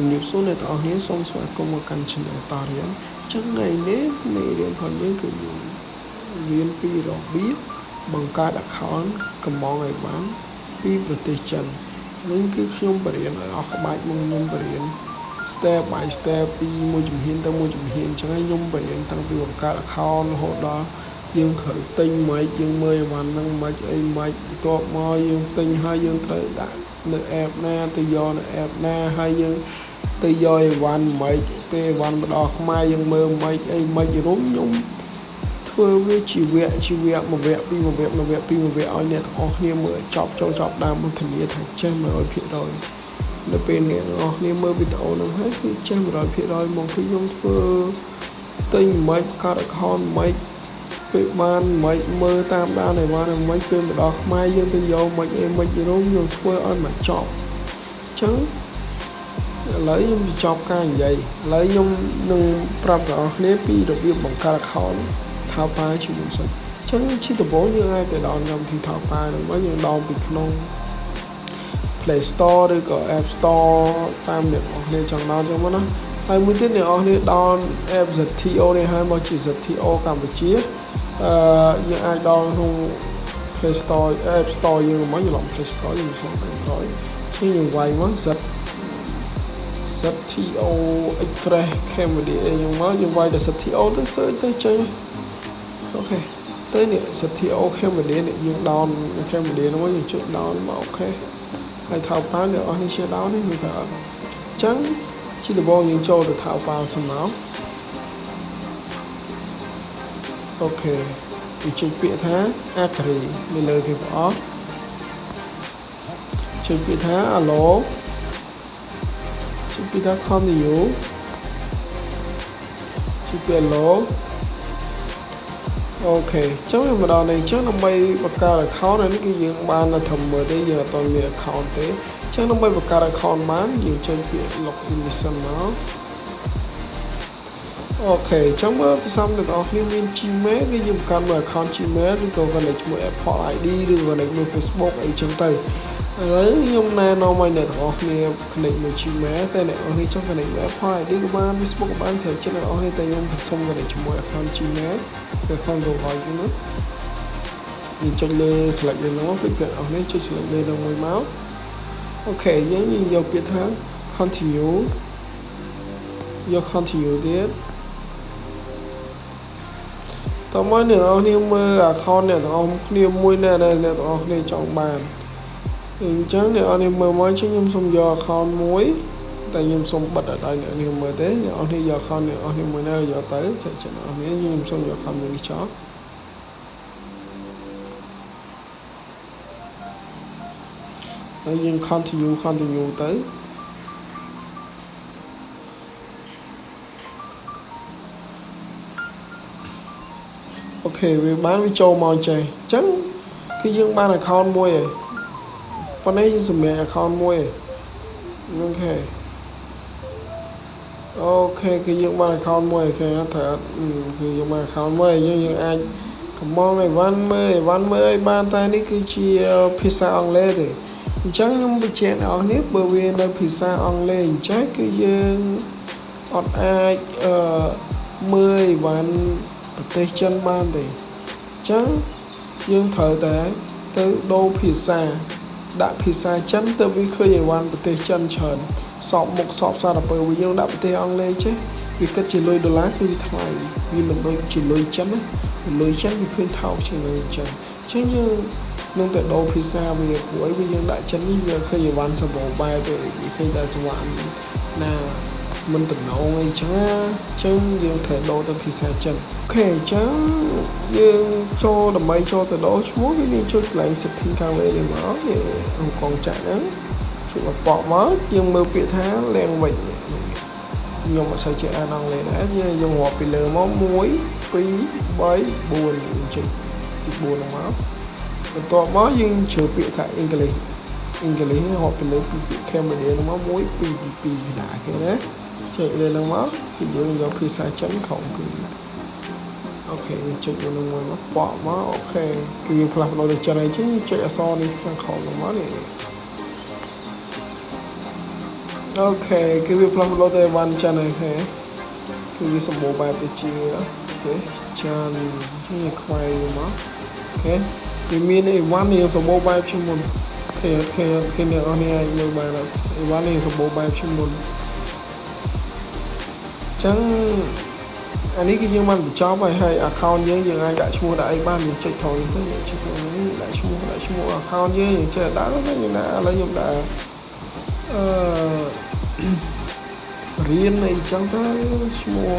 ជំរាបសួរអ្នកទាំងអស់គ្នាសូមស្វាគមន៍មកកាន់ Channel តារៀនចឹងថ្ងៃនេះមេរៀនរបស់យើងគឺយើងរៀនពីរបៀបបង្កើត account កម្មង់អីវ៉ាន់ពីប្រទេសចិននេះគឺខ្ញុំបរៀនឲ្យអស់ក្បាច់មកខ្ញុំបរៀន step by step ពីមួយជំហានទៅមួយជំហានអញ្ចឹងខ្ញុំបរៀនតាំងពីបង្កើត account រហូតដល់យើងត្រូវទិញមិនយើងមើលអីវ៉ាន់ហ្នឹងមិនអីមិនបន្ទាប់មកយើងទិញហើយយើងត្រូវដាក់នៅ app ណាទៅយកនៅ app ណាហើយយើងទៅយកអីវ៉ាន់មិនពេលអីវ៉ាន់មកដល់ខ្មែរយើងមើលមិនអីមិនរុំខ្ញុំធ្វើវាជាវគ្គជាវគ្គមួយវគ្គពីរមួយវគ្គមួយវគ្គពីរមួយវគ្គឲ្យអ្នកទាំងអស់គ្នាមើលចប់ចូលចប់ដើមមកធានាថាចេះ100%នៅពេលអ្នកទាំងអស់គ្នាមើលវីដេអូហ្នឹងហើយគឺចេះ100%មកគឺខ្ញុំធ្វើទិញមិនកើត account មិនពេលបានមិនមើលតាមដានឲ្យបានមិនពេលមកដល់ខ្មែរយើងទៅយកមិនអីមិនរុំខ្ញុំធ្វើឲ្យមកចប់អញ្ចឹងឥឡូវខ្ញុំចប់ការនិយាយឥឡូវខ្ញុំនឹងប្រាប់ទាំងអស់គ្នាពីរបៀបបង្កើត account Taobao ជាមុនសិនអញ្ចឹងជាដំបូងយើងអាចទៅ down កម្មវិធី Taobao ហ្នឹងមកយើង down ពីក្នុង Play Store ឬក៏ App Store តាមអ្នកនរគ្នាចង់ down ចឹងមកណាហើយមួយទៀតអ្នកនរគ្នា down app ZTO នេះហើយមកជា ZTO កម្ពុជាអឺយើងអាច down ក្នុង Play Store App Store យើងមកច្រឡំ Play Store យើងឆ្លង Android ជាយើងវាយមក ZTO Express Cambodia យើងមកយើងវាយដល់ ZTO ទៅ search ទៅចេញ OK ទៅនេះ ZTO Cambodia នេះយើង down Cambodia ហ្នឹងមកយើងចុច down មក OK ហើយ Taobao អ្នកអស់នេះជា down នេះមានតែអត់អញ្ចឹងជាដំបូងយើងចូលទៅ Taobao សិនមក OK យើងចុចពាក្យថា agree នៅលើគេប្រអប់ចុចពាក្យថា allow ចុចពាក្យថា continue ចុចពាក្យ allow OK អញ្ចឹងវាមកដល់នេះអញ្ចឹងដើម្បីបង្កើត account នេះគឺយើងបាននៅត្រឹមមើលទេយើងអត់ទាន់មាន account ទេអញ្ចឹងដើម្បីបង្កើត account បានយើងចុចពាក្យ login នេះសិនមក OK អញ្ចឹងមើលទៅសំអ្នកនរគ្នាមាន Gmail គឺយើងបង្កើតមួយ account Gmail ឬក៏ connect ជាមួយ Apple ID ឬ connect មួយ Facebook អីចឹងទៅឥឡូវខ្ញុំណែនាំឲ្យអ្នកទាំងអស់គ្នា connect មួយ Gmail តែអ្នកទាំងអស់គ្នាចង់ connect មួយ Apple ID ក៏បាន Facebook ក៏បានត្រូវចិត្តអ្នកទាំងអស់គ្នាតែខ្ញុំសូម connect ជាមួយ account Gmail ឬ account Google ចឹងណាយើងចុចលើ select លើហ្នឹងគឺអ្នកទាំងអស់គ្នាចុច select លើហ្នឹងមួយមក OK យើងយកពាក្យថា continue យក continue ទៀតតើមកអ្នកនរគ្នាមើល account អ្នកទាំងអស់គ្នាមួយណាដែលអ្នកទាំងអស់គ្នាចង់បានអញ្ចឹងអ្នកនរគ្នាមើលមកចឹងខ្ញុំសូមយក account មួយតែខ្ញុំសូមបិទអត់ឲ្យអ្នកនេះមើលទេអ្នកនរគ្នាយក account អ្នកនរគ្នាមួយណាយកទៅសាច់ចិត្តអ្នកនរគ្នាខ្ញុំសូមយក account មួយនេះចោលហើយយើង continue continue ទៅ OK វាបានវាចូលមកចេះអញ្ចឹងគឺយើងបាន account មួយហើយប៉ុន្តែយើងសម្រាប់ account មួយហើយ OK OK គឺយើងបាន account មួយគេត្រូវអត់គឺយើងបាន account មួយយើងយើងអាចកម្មង់អីវ៉ាន់មើលអីវ៉ាន់មើលអីបានតែនេះគឺជាភាសាអង់គ្លេសទេអញ្ចឹងខ្ញុំបញ្ជាក់អ្នកនរនេះបើវានៅភាសាអង់គ្លេសអញ្ចឹងគឺយើងអត់អាចអឺមើលអីវ៉ាន់ប្រទេសចិនបានទេអញ្ចឹងយើងត្រូវតែទៅដូរភាសាដាក់ភាសាចិនទៅវាឃើញអីវ៉ាន់ប្រទេសចិនច្រើនសពមុខសពសារពើវិញយើងដាក់ប្រទេសអង់គ្លេសចេះវាគិតជាលុយដុល្លារគឺថ្លៃវាមិនដូចជាលុយចិនណាលុយចិនវាឃើញថោកជាងលុយចិនអញ្ចឹងយើងនឹងទៅដូរភាសាវាព្រោះអីវាយើងដាក់ចិននេះវាឃើញអីវ៉ាន់សម្បូរបែបទេវាឃើញតែសវណ្ណណាមិនតំណងអីចឹងណាអញ្ចឹងយើងត្រូវដូរទៅភាសាចិន OK អញ្ចឹងយើងចូលដើម្បីចូលទៅដូរឈ្មោះគឺយើងចុចកន្លែង setting ខាងលើនេះមកនេះកងចាក់ហ្នឹងជួយបបកមកយើងមើលពាក្យថា language ខ្ញុំអត់សូវចេះអានអង់គ្លេសដែរយើងរាប់ពីលើមក1 2 3 4ចុចទី4ហ្នឹងមកបន្ទាប់មកយើងជ្រើសពាក្យថា English English រាប់ពីលើពីពាក្យ Cambodia ហ្នឹងមក1 2ទី2ណាគេណាចុចលើហ្នឹងមកគឺយើងយកភាសាចិនក្រោមគឺ OK យើងចុចលើហ្នឹងមួយមកប៉ក់មក OK គឺយើងផ្លាស់ប្ដូរទៅចិនអីចឹងចុចអក្សរនេះខាងក្រោមហ្នឹងមកនេះ OK គឺវាផ្លាស់ប្ដូរទៅអីវ៉ាន់ចិនហើយហេគឺវាសម្បូរបែបទៅជាទេចិនជាខ្វៃមក OK វាមានអីវ៉ាន់នេះសម្បូរបែបជាងមុនឃើញអត់ឃើញអត់ឃើញអ្នកនរនេះអាចមើលបានអត់អីវ៉ាន់នេះសម្បូរបែបជាងមុនចឹងអានេះគឺយើងបានបញ្ចប់ហើយហើយ account យើងយើងអាចដាក់ឈ្មោះដាក់អីបានយើងចុចថយទៅចុចថយនេះដាក់ឈ្មោះដាក់ឈ្មោះ account យើងយើងចេះដាក់ទៅយើងដាក់ឥឡូវខ្ញុំដាក់អឺរៀនអីចឹងទៅឈ្មោះ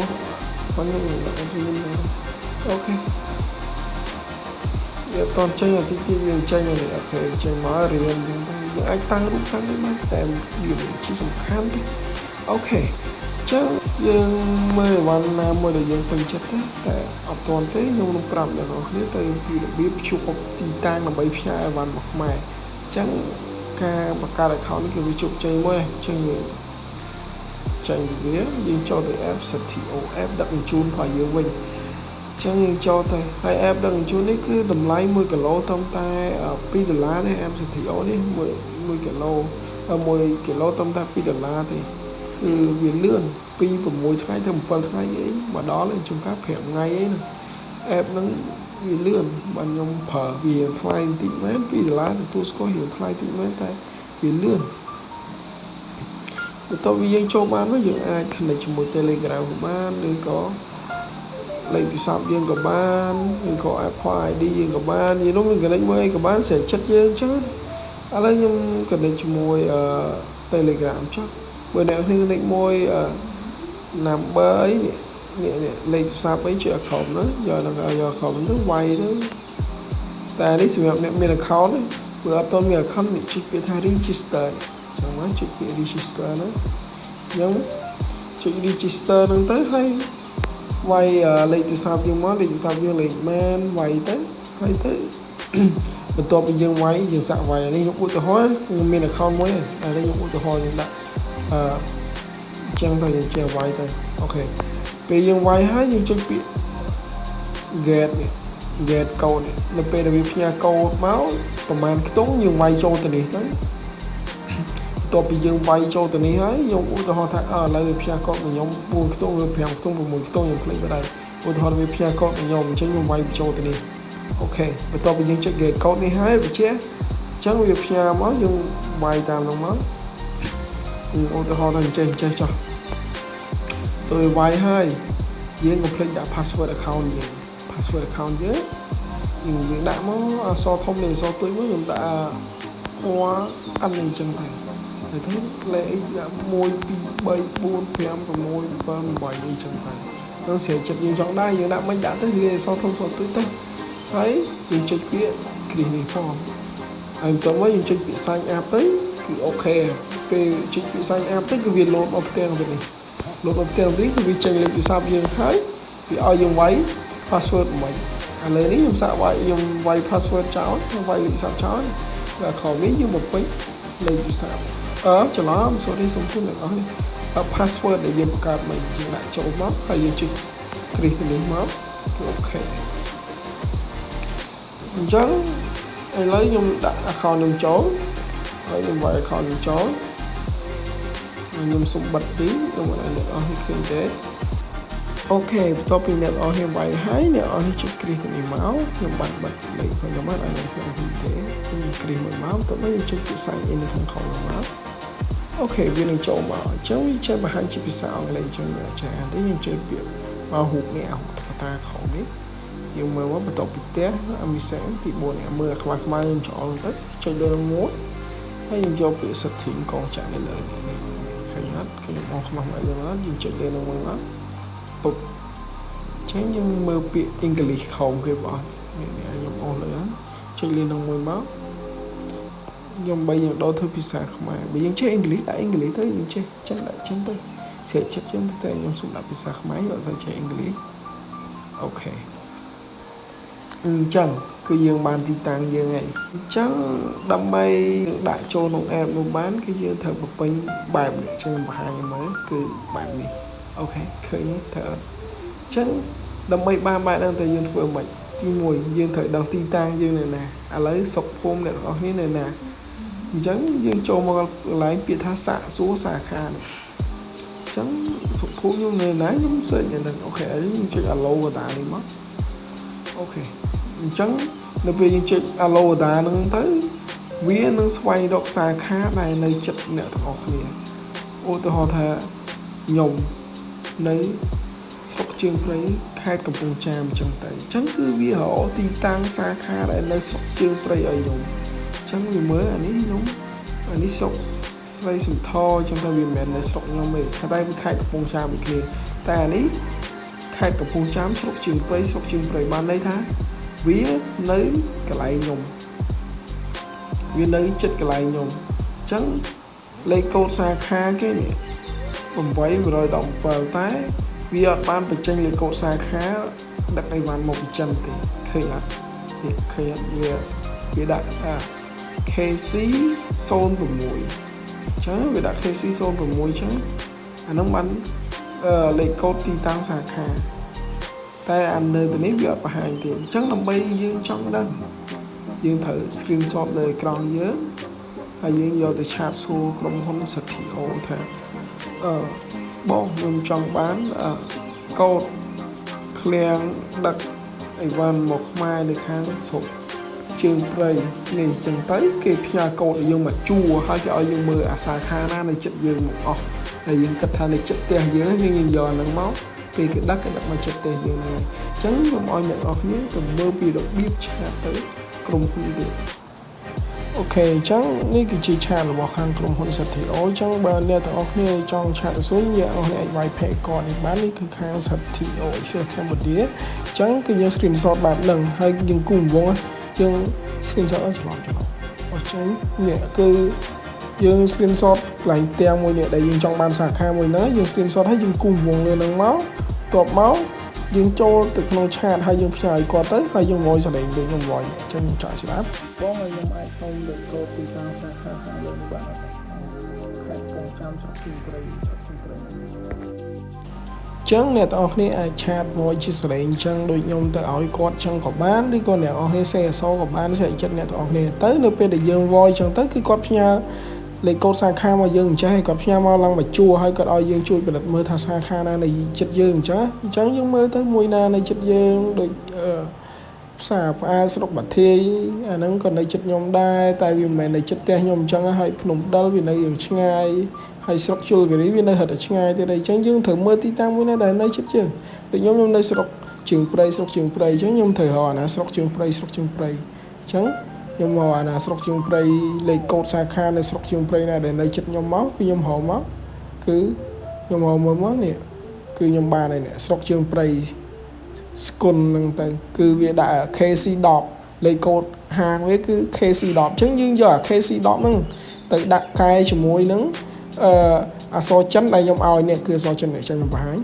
បងខ្ញុំដាក់រៀន OK វាអត់តចេញអាតិចទៀតវាចេញនេះ OK ចេញមករៀនចឹងទៅយើងអាចតាំងរូបតាំងនេះបានតែវាមិនជាសំខាន់ទេ OK ចឹងយើងមើលអីវ៉ាន់ណាមួយដែលយើងពេញចិត្តទេតែអត់ទាន់ទេខ្ញុំនឹងប្រាប់អ្នកនរគ្នាទៅពីរបៀបភ្ជាប់ទីតាំងដើម្បីផ្ញើអីវ៉ាន់មកខ្មែរអញ្ចឹងការបង្កើត account នេះគឺវាជោគជ័យមួយអញ្ចឹងយើងចេញពីវាយើងចូលទៅ app ZTO app ដឹកជញ្ជូនរបស់យើងវិញអញ្ចឹងយើងចូលទៅហើយ app ដឹកជញ្ជូននេះគឺតម្លៃ1គីឡូត្រឹមតែ2ដុល្លារទេ app ZTO នេះ1 1គីឡូ1គីឡូត្រឹមតែ2ដុល្លារទេគឺវាលឿនពី6ថ្ងៃទៅ7ថ្ងៃអីមកដល់ឯជួនកាល5ថ្ងៃអីណា app ហ្នឹងវាលឿនបាទខ្ញុំប្រើវាថ្លៃបន្តិចមែន2ដុល្លារទទួលស្គាល់រៀងថ្លៃតិចមែនតែវាលឿនបន្ទាប់ពីយើងចូលបានមកយើងអាច connect ជាមួយ Telegram ក៏បានឬក៏លេខទូរស័ព្ទយើងក៏បានឬក៏ Apple ID យើងក៏បានយើងនោះមាន connect មួយអីក៏បានស្រេចចិត្តយើងអញ្ចឹងឥឡូវខ្ញុំ connect ជាមួយ Telegram ចុះបើអ្នកគ្នា connect មួយ number អីនេះនេះនេះលេខទូរស័ព្ទអីជា account ណាយកនឹងយក account ទៅវាយទៅតែនេះសម្រាប់អ្នកមាន account ទេបើអត់ទាន់មាន account នេះចុចពាក្យថា register ចឹងមកចុចពាក្យ register ណាអញ្ចឹងចុច register ហ្នឹងទៅហើយវាយលេខទូរស័ព្ទយើងមកលេខទូរស័ព្ទយើងលេខមែនវាយទៅហើយទៅបន្ទាប់ពីយើងវាយយើងសាក់វាយនេះខ្ញុំឧទាហរណ៍ខ្ញុំមាន account មួយហើយនេះខ្ញុំឧទាហរណ៍ខ្ញុំដាក់អឺអញ្ចឹងទៅយើងចេះវាយទៅ OK ពេលយើងវាយហើយយើងចុចពាក្យ get នេះ get code នេះនៅពេលដែលវាផ្ញើកូដមកប្រហែលខ្ទង់យើងវាយចូលទៅនេះទៅបន្ទាប់ពីយើងវាយចូលទៅនេះហើយខ្ញុំឧទាហរណ៍ថាអើឥឡូវវាផ្ញើកូដមកខ្ញុំ4ខ្ទង់ឬ5ខ្ទង់6ខ្ទង់ខ្ញុំភ្លេចបាត់ហើយឧទាហរណ៍វាផ្ញើកូដមកខ្ញុំអញ្ចឹងខ្ញុំវាយចូលទៅនេះ OK បន្ទាប់ពីយើងចុច get code នេះហើយវាជាអញ្ចឹងវាផ្ញើមកយើងវាយតាមនោះមកឧទាហរណ៍ថាអញ្ចេះអញ្ចេះចុះទៅវាយហើយយើងកុំភ្លេចដាក់ password account យើង password account យើងយើងយើងដាក់មកអក្សរធំនេះអក្សរតូចមួយខ្ញុំដាក់អអនអីចឹងទៅហើយទៅលេខដាក់1 2 3 4 5 6 7 8អីចឹងទៅនឹងស្រេចចិត្តយើងចង់ដែរយើងដាក់មិនដាក់ទៅលាអក្សរធំអក្សរតូចទៅហើយយើងចុចពាក្យគ្រីសនេះផងហើយបន្ទាប់មកយើងចុចពាក្យ sign up ទៅគឺ OK ពេលចុចពាក្យ sign up ទៅគឺវាលោតមកផ្ទាំងទៅនេះលោតមកផ្ទាំងនេះគឺវាចេញលេខទូរស័ព្ទយើងហើយវាឲ្យយើងវាយ password មិនឥឡូវនេះខ្ញុំសាកវាយខ្ញុំវាយ password ចោលខ្ញុំវាយលេខទូរស័ព្ទចោលតែក្រោមនេះយើងបំពេញលេខទូរស័ព្ទអឺច្រឡំ sorry សុំទោសអ្នកនរនេះ password ដែលយើងបង្កើតមកយើងដាក់ចូលមកហើយយើងចុចគ្រីសទៅនេះមកគឺ OK អញ្ចឹងឥឡូវខ្ញុំដាក់ account ខ្ញុំចូលហើយខ្ញុំវាយ account ខ្ញុំចូលខ្ញុំសុំបិទទីខ្ញុំមិនឲ្យអ្នកអស់នេះឃើញទេ OK បន្ទាប់ពីអ្នកនរគ្នាវាយហើយអ្នកនរនេះចុចគ្រីសទៅនេះមកខ្ញុំបានបិទលេខរបស់ខ្ញុំអត់ឲ្យអ្នកខ្ញុំឃើញទេខ្ញុំគ្រីសមួយមកបន្ទាប់មកយើងចុចពាក្យ sign in នៅខាងក្រោមមក OK វានឹងចូលមកអញ្ចឹងវាចេះបង្ហាញជាភាសាអង់គ្លេសអញ្ចឹងចាទេយើងចុចពាក្យមករូបនេះអារូបតុក្កតាក្រោមនេះយើងមើលមកបន្ទាប់ពីផ្ទះអាមីសាំងទី4នេះមើលខ្មៅខ្មៅយើងច្រឡទៅចុចលើនឹងមួយហើយយើងយកពាក្យ setting កងចាក់នៅលើនេះឃើញអត់ឃើញបងខ្មៅខ្មៅលើមកយើងចុចលើនឹងមួយមកពុបចឹងយើងមើលពាក្យ English ខោមគេបងនេះខ្ញុំអូសលើចុចលើនឹងមួយមកខ្ញុំបីយើងដូរធ្វើភាសាខ្មែរបើយើងចេះ English ដាក់ English ទៅយើងចេះចិនដាក់ចិនទៅស្រេចចិត្តយើងទៅតែខ្ញុំសុំដាក់ភាសាខ្មែរយកទៅចេះ English OK អញ្ចឹងគឺយើងបានទីតាំងយើងហើយអញ្ចឹងដើម្បីដាក់ចូលក្នុង app នោះបានគឺយើងត្រូវបំពេញបែបនេះចឹងបង្ហាញឲ្យមើលគឺបែបនេះ OK ឃើញទេត្រូវអត់អញ្ចឹងដើម្បីបានបែបហ្នឹងតើយើងធ្វើម៉េចទី1យើងត្រូវដឹងទីតាំងយើងនៅណាឥឡូវសុកភូមិអ្នកទាំងអស់គ្នានៅណា អញ្ចឹងយើងចូលមកកន្លែងពាក្យថាសាកសួរសាខានេះអញ្ចឹងសុខភូមិខ្ញុំនៅណាខ្ញុំ search នៅហ្នឹង OK ឥឡូវយើងចុច allow តានេះមក OK អញ្ចឹងនៅពេលយើងចុច allow តាហ្នឹងទៅវានឹងស្វែងរកសាខាដែលនៅជិតអ្នកទាំងអស់គ្នាឧទាហរណ៍ថាខ្ញុំនៅស្រុកជើងព្រៃខេត្តកំពង់ចាមអញ្ចឹងទៅអញ្ចឹងគឺវារកទីតាំងសាខាដែលនៅស្រុកជើងព្រៃឲ្យខ្ញុំអញ្ចឹងវាមើលអានេះខ្ញុំអានេះស្រុកស្រីសន្ធរអញ្ចឹងទៅវាមិនមែននៅស្រុកខ្ញុំទេតែវាខេត្តកំពង់ចាមដូចគ្នាតែអានេះខេត្តកំពង់ចាមស្រុកជើងព្រៃស្រុកជើងព្រៃបានន័យថាវានៅកន្លែងខ្ញុំវានៅចិត្តកន្លែងខ្ញុំអញ្ចឹងលេខកូដសាខាគេនេះ8117តែវាអត់បានបញ្ចេញលេខកូដសាខាដឹកអីវ៉ាន់មកពីចិនទេឃើញអត់នេះឃើញអត់វាវាដាក់អា KC 06ចឹងវាដាក់ KC 06ចឹងអានោះបានលេខកូដទីតាំងសាខាតែអានៅទីនេះវាអត់បង្ហាញទេអញ្ចឹងដើម្បីយើងចង់ដឹងយើងត្រូវ screenshot លើអេក្រង់យើងហើយយើងយកទៅchat សួរក្រុមហ៊ុន ZTO ថាអឺបងខ្ញុំចង់បានកូដឃ្លាំងដឹកអីវ៉ាន់មកខ្មែរនៅខាងស្រុកជើងព្រៃនេះចឹងទៅគេផ្ញើកូដឲ្យយើងមកជួរហើយគេឲ្យយើងមើលអាសាខាណានៅចិត្តយើងមកអស់ហើយយើងគិតថានៅចិត្តផ្ទះយើងយើងយកអាហ្នឹងមកពេលគេដឹកគេដឹកមកចិត្តផ្ទះយើងហ្នឹងអញ្ចឹងខ្ញុំឲ្យអ្នកនរគ្នាទៅមើលពីរបៀប chat ទៅក្រុមហ៊ុនទៀត OK អញ្ចឹងនេះគឺជា chat របស់ខាងក្រុមហ៊ុន ZTO អញ្ចឹងបើអ្នកទាំងអស់គ្នាចង់ chat ទៅសួរអ្នកទាំងអស់គ្នាអាចវាយ page គាត់នេះបាននេះគឺខាង ZTO Express Cambodia អញ្ចឹងគឺយើង screenshot បែបហ្នឹងហើយយើងគូរវងយើង screenshot ច្រឡំច្រឡំអស់ចេញនេះគឺយើង screenshot កន្លែងផ្ទាំងមួយនេះដែលយើងចង់បានសាខាមួយហ្នឹងយើង screenshot ហើយយើងគូរវងលើហ្នឹងមកតបមកយើងចូលទៅក្នុង chat ហើយយើងផ្ញើឲ្យគាត់ទៅហើយយើង voice សលេងដូចខ្ញុំ voice អញ្ចឹងខ្ញុំចាក់ស្ដាប់បងឲ្យខ្ញុំអាចសុំលេខកូដទីតាំងសាខាខាងលើនេះបានអត់ខេត្តកំពង់ចាមស្រុកជើងព្រៃស្រុកជើងព្រៃចឹងអ្នកទាំងអស់គ្នាអាច chat voice ជាសលេងចឹងដូចខ្ញុំទៅឲ្យគាត់ចឹងក៏បានឬក៏អ្នកទាំងអស់គ្នាសេអក្សរក៏បានស្រេចចិត្តអ្នកទាំងអស់គ្នាទៅនៅពេលដែលយើង voice ចឹងទៅគឺគាត់ផ្ញើលេខកូដសាខាមកយើងអញ្ចឹងហើយគាត់ផ្ញើមកឡើងមកជួរហើយគាត់ឲ្យយើងជួយពិនិត្យមើលថាសាខាណានៅចិត្តយើងអញ្ចឹងអញ្ចឹងយើងមើលទៅមួយណានៅចិត្តយើងដូចអឺផ្សារផ្អើស្រុកបាធាយអាហ្នឹងក៏នៅចិត្តខ្ញុំដែរតែវាមិនមែននៅចិត្តផ្ទះខ្ញុំអញ្ចឹងហើយភ្នំដិលវានៅយ៉ាងឆ្ងាយហើយស្រុកជលគិរីវានៅរត់តែឆ្ងាយទៀតអីចឹងយើងត្រូវមើលទីតាំងមួយណាដែលនៅចិត្តយើងដូចខ្ញុំខ្ញុំនៅស្រុកជើងព្រៃស្រុកជើងព្រៃអញ្ចឹងខ្ញុំត្រូវរកអាណាស្រុកជើងព្រៃស្រុកជើងព្រៃអញ្ចឹងខ្ញុំមកអាណាស្រុកជើងព្រៃលេខកូដសាខានៅស្រុកជើងព្រៃណាដែលនៅចិត្តខ្ញុំមកគឺខ្ញុំរកមកគឺខ្ញុំរកមើលមកនេះគឺខ្ញុំបានហើយនេះស្រុកជើងព្រៃស្គុនហ្នឹងទៅគឺវាដាក់ KC10 លេខកូដហាងវាគឺ KC10 អញ្ចឹងយើងយកអា KC10 ហ្នឹងទៅដាក់កែជាមួយនឹងអឺអក្សរចិនដែលខ្ញុំឲ្យនេះគឺអក្សរចិននេះចឹងខ្ញុំបង្ហាញ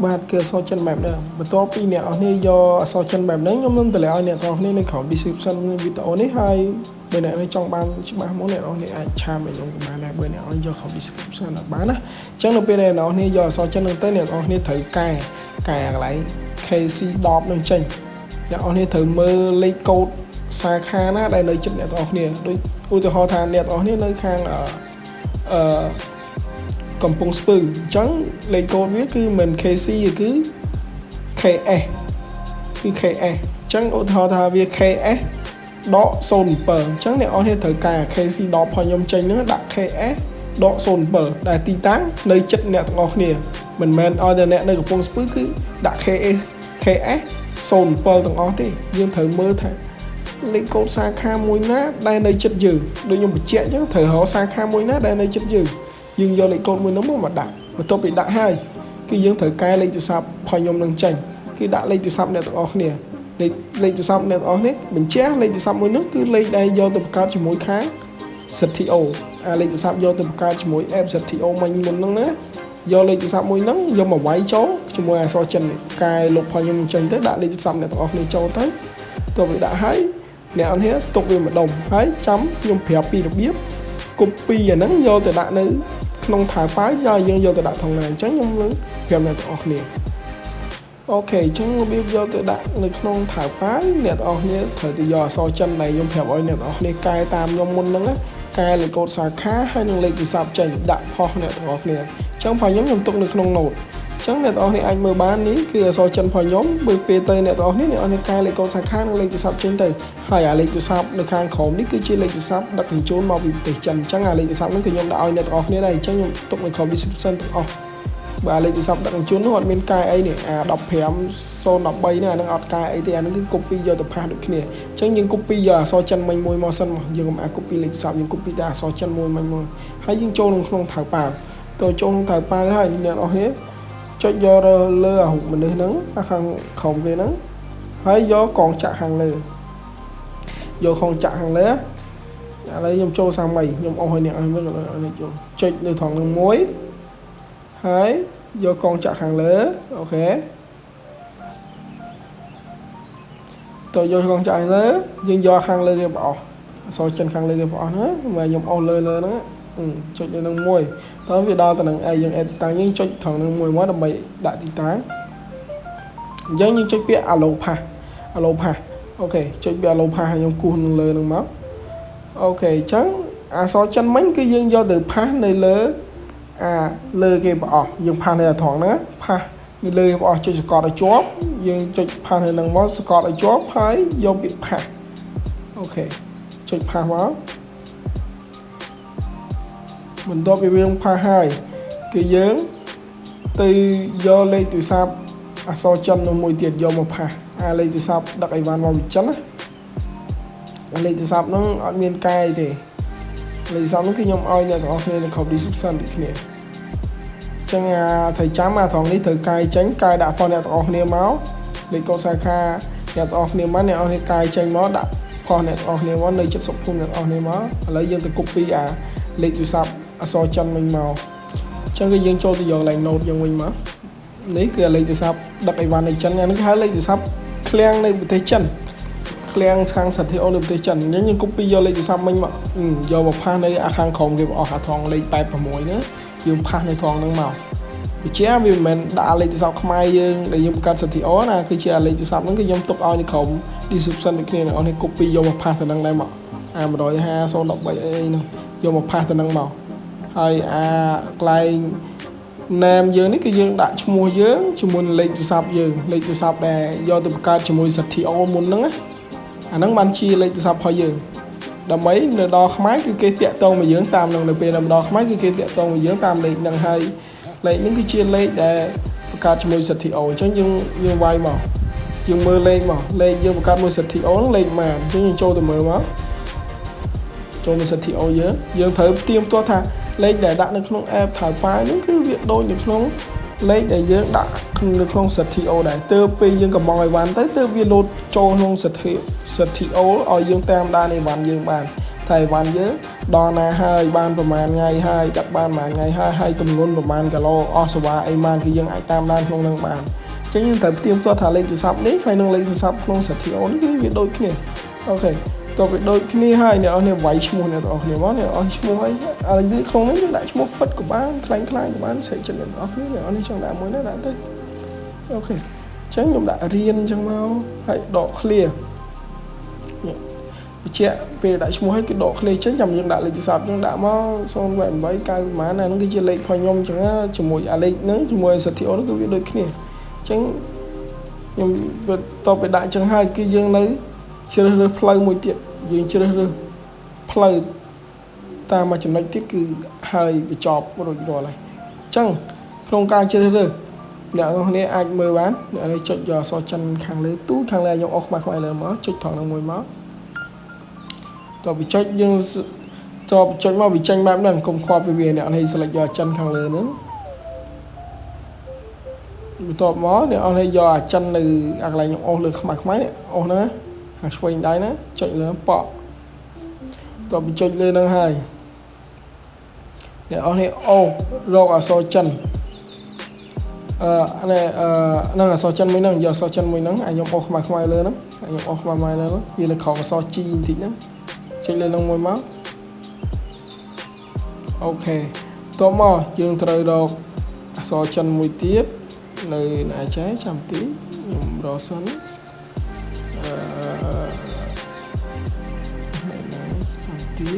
បាទគឺអក្សរចិនបែបហ្នឹងបន្ទាប់ពីអ្នកនរគ្នាយកអក្សរចិនបែបហ្នឹងខ្ញុំនឹងតម្លាក់ឲ្យអ្នកទាំងអស់គ្នានៅក្រោម description វីដេអូនេះហើយបើអ្នកនេះចង់បានច្បាស់មកអ្នកនរគ្នាអាច chat មកខ្ញុំក៏បានដែរបើអ្នកនរយកក្រោម description អត់បានណាអញ្ចឹងនៅពេលដែលអ្នកនរគ្នាយកអក្សរចិនហ្នឹងទៅអ្នកនរគ្នាត្រូវកែកែកន្លែង KC10 នឹងចេញអ្នកនរគ្នាត្រូវមើលលេខកូដសាខាណាដែលនៅជិតអ្នកទាំងអស់គ្នាដូចឧទាហរណ៍ថាអ្នកទាំងអស់គ្នានៅខាងអឺកំពង់ស្ពឺអញ្ចឹងលេខកូដវាគឺមិន KC ទេគឺ KS គឺ KS អញ្ចឹងឧទាហរណ៍ថាវា KS ដក07អញ្ចឹងអ្នកនរគ្នាត្រូវការ KC ដកផងខ្ញុំចេញហ្នឹងដាក់ KS ដក07ដែលទីតាំងនៅចិត្តអ្នកទាំងអស់គ្នាមិនមែនឲ្យតែអ្នកនៅកំពង់ស្ពឺគឺដាក់ KS KS 07ទាំងអស់ទេយើងត្រូវមើលថាលេខកូដសាខាមួយណាដែលនៅចិត្តយើងដូចខ្ញុំបញ្ជាក់អញ្ចឹងត្រូវរកសាខាមួយណាដែលនៅចិត្តយើងយើងយកលេខកូដមួយនោះមកដាក់បន្ទាប់ពីដាក់ហើយគឺយើងត្រូវកែលេខទូរស័ព្ទផងខ្ញុំនឹងចេញគឺដាក់លេខទូរស័ព្ទអ្នកទាំងអស់គ្នាលេខលេខទូរស័ព្ទអ្នកទាំងអស់គ្នាបញ្ជាក់លេខទូរស័ព្ទមួយនោះគឺលេខដែលយកទៅបង្កើតជាមួយខាង ZTO អាលេខទូរស័ព្ទយកទៅបង្កើតជាមួយ app ZTO មិញមុនហ្នឹងណាយកលេខទូរស័ព្ទមួយហ្នឹងយកមកវាយចូលជាមួយអក្សរចិននេះកែលុបផងខ្ញុំចេញទៅដាក់លេខទូរស័ព្ទអ្នកទាំងអស់គ្នាចូលទៅទៅវាដាក់ហើយអ្នកអននេះទុកវាម្ដុំហើយចាំខ្ញុំប្រាប់ពីរបៀប copy អាហ្នឹងយកទៅដាក់នៅក្នុងថៅប៉ាវយកយើងយកទៅដាក់ថងណាអញ្ចឹងខ្ញុំនឹងប្រាប់អ្នកទាំងអស់គ្នា។ OK អញ្ចឹងរបៀបយកទៅដាក់នៅក្នុង Taobao អ្នកទាំងអស់គ្នាត្រូវទៅយកអក្សរចិនដែលខ្ញុំប្រាប់ឲ្យអ្នកទាំងអស់គ្នាកែតាមខ្ញុំមុនហ្នឹងណាកែលេខកូដសាខាហើយនិងលេខទូរស័ព្ទចេញដាក់ផុសអ្នកទាំងអស់គ្នាអញ្ចឹងផងខ្ញុំខ្ញុំទុកនៅក្នុង note អញ្ចឹងអ្នកទាំងអស់គ្នាអាចមើលបាននេះគឺអក្សរចិនផងខ្ញុំបើពេលទៅអ្នកទាំងអស់គ្នាអ្នកទាំងអស់គ្នាកែលេខកូដសាខានិងលេខទូរស័ព្ទចេញទៅហើយអាលេខទូរស័ព្ទនៅខាងក្រោមនេះគឺជាលេខទូរស័ព្ទដឹកជញ្ជូនមកពីប្រទេសចិនអញ្ចឹងអាលេខទូរស័ព្ទហ្នឹងគឺខ្ញុំដាក់ឲ្យអ្នកទាំងអស់គ្នាដែរអញ្ចឹងខ្ញុំទុកនៅក្រោម description ទាំងអស់បើលេខទូរស័ព្ទដឹកជញ្ជូននោះអត់មានកែអីនេះអា15 013នេះអានឹងអត់កែអីទេអានឹងគឺ copy យកទៅpaste ដូចគ្នាអញ្ចឹងយើង copy យកអក្សរចិនមិញមួយមកសិនមកយើងកុំអា copy លេខទូរស័ព្ទយើង copy តែអក្សរចិនមួយមិញមកហើយយើងចូលក្នុង Taobao ទៅចូលក្នុង Taobao ហើយអ្នកនរគ្នាចុចយកលើអារូបមនុស្សហ្នឹងអាខាងក្រោមគេហ្នឹងហើយយកកងចាក់ខាងលើយកកងចាក់ខាងលើឥឡូវខ្ញុំចូលសាមីខ្ញុំអស់ឲ្យអ្នកឲ្យមើលនេះចូលចុចនៅត្រង់នឹងមួយហើយយកកងចាក់ខាងលើ OK ទៅយកកងចាក់ខាងលើយើងយកខាងលើគេបអស់អក្សរចិនខាងលើគេបអស់ណាមកខ្ញុំអស់លើលើហ្នឹងចុចនៅនឹងមួយតើវាដល់ទៅនឹងអីយើង add ទីតាំងយើងចុចត្រង់នឹងមួយមកដើម្បីដាក់ទីតាំងអញ្ចឹងយើងចុចពាក្យ allow pass allow pass OK ចុចពាក្យ allow pass ហើយខ្ញុំគូសនឹងលើនឹងមក OK អញ្ចឹងអក្សរចិនមិញគឺយើងយកទៅ paste នៅលើអាលើគេបអស់យើង paste នៅត្រង់ហ្នឹង paste នៅលើគេបអស់ចុចសកត់ឲ្យជាប់យើងចុច paste នៅនឹងមកសកត់ឲ្យជាប់ហើយយកពាក្យ paste OK ចុច paste មកបន្ទាប់ពីយើង paste ហើយគឺយើងទៅយកលេខទូរស័ព្ទអក្សរចិននោះមួយទៀតយកមក paste អាលេខទូរស័ព្ទដឹកអីវ៉ាន់មកពីចិនណាលេខទូរស័ព្ទហ្នឹងអត់មានកែទេលេខទូរស័ព្ទហ្នឹងគឺខ្ញុំឲ្យអ្នកទាំងអស់គ្នានៅក្នុង description ដូចគ្នាចឹងអាត្រូវចាំអាត្រង់នេះត្រូវកែចេញកែដាក់ផងអ្នកទាំងអស់គ្នាមកលេខកូដសាខាអ្នកទាំងអស់គ្នាមកអ្នកទាំងអស់គ្នាកែចេញមកដាក់ផុសអ្នកទាំងអស់គ្នាមកនៅចិត្តសុខភូមិអ្នកទាំងអស់គ្នាមកឥឡូវយើងទៅ copy អាលេខទូរស័ព្ទអក្សរចិនវិញមកអញ្ចឹងគឺយើងចូលទៅយកកន្លែង note យើងវិញមកនេះគឺលេខទូរស័ព្ទដឹកអីវ៉ាន់នៅចិនអានេះគេហៅលេខទូរស័ព្ទឃ្លាំងនៅប្រទេសចិនឃ្លាំងខាង ZTO នៅប្រទេសចិនអញ្ចឹងយើង copy យកលេខទូរស័ព្ទមិញមកយកមក paste នៅអាខាងក្រោមគេអស់អាថងលេខ86ណាយើង paste នៅថងហ្នឹងមកវិជាវាមិនមែនដាក់លេខទូរស័ព្ទខ្មែរយើងដែលយើងបង្កើត ZTO ណាគឺជាលេខទូរស័ព្ទហ្នឹងគឺខ្ញុំទុកឲ្យនៅក្រោម description ដូចគ្នាអ្នកនរ copy យកមក paste ទៅនឹងដែរមកអា150 013អីហ្នឹងយកមក paste ទៅនឹងមកហើយអាកន្លែង name យើងនេះគឺយើងដាក់ឈ្មោះយើងជាមួយនឹងលេខទូរស័ព្ទយើងលេខទូរស័ព្ទដែលយកទៅបង្កើតជាមួយ ZTO មុនហ្នឹងណាអាហ្នឹងបានជាលេខទូរស័ព្ទរបស់យើងដើម្បីនៅដល់ខ្មែរគឺគេតាក់ទងមកយើងតាមនឹងនៅពេលដល់ខ្មែរគឺគេតាក់ទងមកយើងតាមលេខហ្នឹងហើយលេខហ្នឹងគឺជាលេខដែលបង្កើតជាមួយ ZTO អញ្ចឹងយើងយើងវាយមកយើងមើលលេខមកលេខយើងបង្កើតមួយ ZTO ហ្នឹងលេខប៉ុន្មានអញ្ចឹងយើងចូលទៅមើលមកចូលមក ZTO យើងយើងត្រូវផ្ទៀងផ្ទាត់ថាលេខដែលដាក់នៅក្នុង app Taobao ហ្នឹងគឺវាដូចនៅក្នុងលេខដែលយើងដាក់នៅក្នុង ZTO ដែរទើបពេលយើងកំងអីវ៉ាន់ទៅទើបវាលោតចូលក្នុង ZTO ឲ្យយើងតាមដានអីវ៉ាន់យើងបានតែអីវ៉ាន់យើងដល់ណាហើយបានប្រហែលថ្ងៃហើយដឹកបានប្រហែលថ្ងៃហើយហើយទម្ងន់ប្រហែលគីឡូអស់សេវាអីបានគឺយើងអាចតាមដានក្នុងនឹងបានអញ្ចឹងយើងត្រូវផ្ទៀងផ្ទាត់ថាលេខទូរស័ព្ទនេះហើយនិងលេខទូរស័ព្ទក្នុង ZTO នេះគឺវាដូចគ្នា OK តើវាដូចគ្នាហើយអ្នកនរវាយឈ្មោះអ្នកទាំងអស់គ្នាមកអ្នកអស់ឈ្មោះអីឥឡូវក្នុងនេះយើងដាក់ឈ្មោះពិតក៏បានខ្លាំងខ្លាយក៏បានស្រេចចិត្តអ្នកទាំងអស់គ្នាអ្នកនរចង់ដាក់មួយណាដាក់ទៅ OK អញ្ចឹងខ្ញុំដាក់រៀនអញ្ចឹងមកហើយដក clear បញ្ជាក់ពេលដាក់ឈ្មោះឲ្យគឺដក clear ចេញចាំយើងដាក់លេខទូរស័ព្ទយើងដាក់មក088 9ប្រហែលណាហ្នឹងគឺជាលេខរបស់ខ្ញុំអញ្ចឹងជាមួយអាលេខហ្នឹងជាមួយ ZTO ហ្នឹងគឺវាដូចគ្នាអញ្ចឹងខ្ញុំតទៅដាក់អញ្ចឹងហើយគឺយើងនៅជ្រើសរើសផ្លូវមួយទៀតយើងជ្រើសរើសផ្លូវតាមមួយចំណុចទៀតគឺហើយបញ្ចប់រួចរាល់ហើយអញ្ចឹងក្នុងការជ្រើសរើសអ្នកនរគ្នាអាចមើលបានអ្នកនេះចុចយកអក្សរចិនខាងលើទូខាងលើខ្ញុំអស់ខ្មៅខ្មៅលើមកចុចត្រង់នឹងមួយមកតើបញ្ចុចយើងតើបញ្ចុចមកវាចេញបែបហ្នឹងកុំខ្វល់ពីវាអ្នកនេះ select យកចិនខាងលើហ្នឹងបន្ទាប់មកអ្នកនរយកអាចិននៅអាកន្លែងខ្ញុំអស់លើខ្មៅខ្មៅនេះអស់ហ្នឹងណាខាងឆ្វេងដៃណាចុចលើប៉ក់តើបញ្ចុចលើហ្នឹងហើយអ្នកនរនេះអូរកអក្សរចិនអឺនេះអឺហ្នឹងអក្សរចិនមួយហ្នឹងយកអក្សរចិនមួយហ្នឹងអាខ្ញុំអូសខ្មៅខ្មៅលើហ្នឹងអាខ្ញុំអូសខ្មៅខ្មៅលើហ្នឹងវានៅក្រោមអក្សរ G បន្តិចហ្នឹងចុចលើហ្នឹងមួយមក OK តបមកយើងត្រូវរកអក្សរចិនមួយទៀតនៅណាចេះចាំតិច ខ្ញុំរកសិនអឺណែណែចាំទី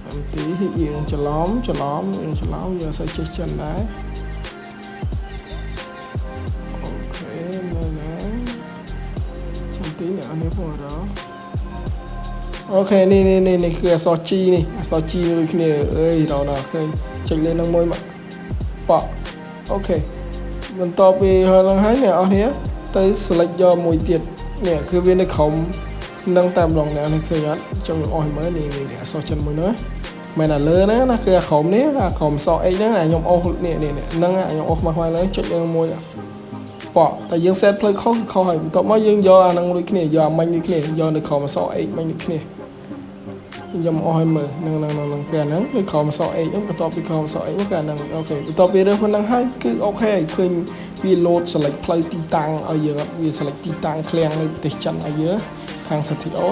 ចាំទីយើងច្រឡំច្រឡំយើងច្រឡំយើងអត់សូវចេះចិនដែរ OK ណែណែចាំទីអ្នកនេះផងរក OK នេះនេះនេះនេះគឺអក្សរ G នេះអក្សរ G ដូចគ្នាអើយរកដល់ឃើញចុចលេខនឹងមួយមកប៉ក់ OK បន្ទាប់ពីហ្នឹងហើយអ្នកនរគ្នាទៅ select យកមួយទៀតនេះគឺវានៅក្រុមនឹងតែម្ដងអ្នកនេះឃើញអត់ចង់អស់ឲ្យមើលនេះនេះអក្សរចិនមួយនោះមែនអាលើណាណាគឺអាក្រុមនេះអាក្រុមអក្សរ X ហ្នឹងអាខ្ញុំអូសនេះនេះហ្នឹងខ្ញុំអូសខ្មៅខ្មៅលើចុចលើមួយប៉ក់តែយើង set ផ្លូវខុសគឺខុសហើយបន្ទាប់មកយើងយកអាហ្នឹងដូចគ្នាយកអាមិញដូចគ្នាយកនៅក្រុមអក្សរ X មិញដូចគ្នាខ្ញុំអស់ឲ្យមើលហ្នឹងហ្នឹងហ្នឹងគឺអាហ្នឹងគឺក្រុមអក្សរ X ហ្នឹងបន្ទាប់ពីក្រុមអក្សរ X ហ្នឹងគឺអាហ្នឹង OK បន្ទាប់ពីរើសប៉ុណ្ណឹងហើយគឺ OK ឃើញវា load select ផ្លូវទីតាំងឲ្យយើងវា select ទីតាំងឃ្លាំងនៅប្រទេសចិនឲ្យយើងខាង CTO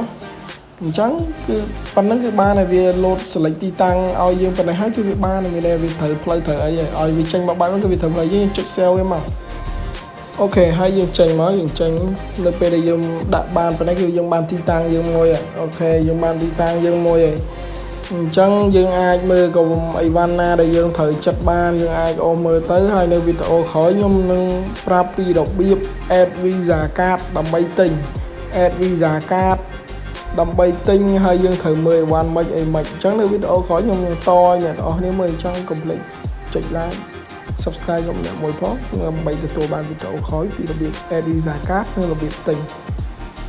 អញ្ចឹងគឺប៉ុណ្ណឹងគឺបានហើយវា load select ទីតាំងឲ្យយើងប៉ុណ្ណេះហើយគឺវាបានមានន័យវាត្រូវផ្លូវត្រូវអីហើយឲ្យវាចេញមកបែបហ្នឹងគឺវាត្រូវផ្លូវយើងចុច save វាមក OK ហើយយើងចេញមកយើងចេញនៅពេលដែលយើងដាក់បានប៉ុណ្ណេះគឺយើងបានទីតាំងយើងមួយ OK យើងបានទីតាំងយើងមួយហើយអញ្ចឹងយើងអាចមើលក៏អីវ៉ាន់ណាដែលយើងត្រូវចិត្តបានយើងអាចអូសមើលទៅហើយនៅវីដេអូក្រោយខ្ញុំនឹងប្រាប់ពីរបៀប add Visa card ដើម្បីទិញ add Visa card ដើម្បីទិញហើយយើងត្រូវមើលអីវ៉ាន់មិនអីមិនអញ្ចឹងនៅវីដេអូក្រោយខ្ញុំនឹងតឲ្យអ្នកនរគ្នាមើលអញ្ចឹងកុំភ្លេចចុច like subscribe ខ្ញុំម្នាក់មួយផងដើម្បីទទួលបានវីដេអូក្រោយពីរបៀប add Visa card និងរបៀបទិញ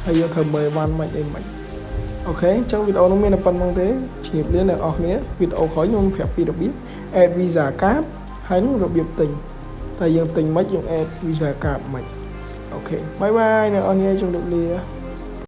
ហើយយើងត្រូវមើលអីវ៉ាន់មិនអីមិន OK អញ្ចឹងវីដេអូនោះមានតែប៉ុណ្្នឹងទេជំរាបលាអ្នកនរគ្នាវីដេអូក្រោយខ្ញុំប្រាប់ពីរបៀប add Visa card ហើយនឹងរបៀបទិញតែយើងទិញមិនយើង add Visa card មិន OK bye bye អ្នកនរគ្នាជំរាបលា។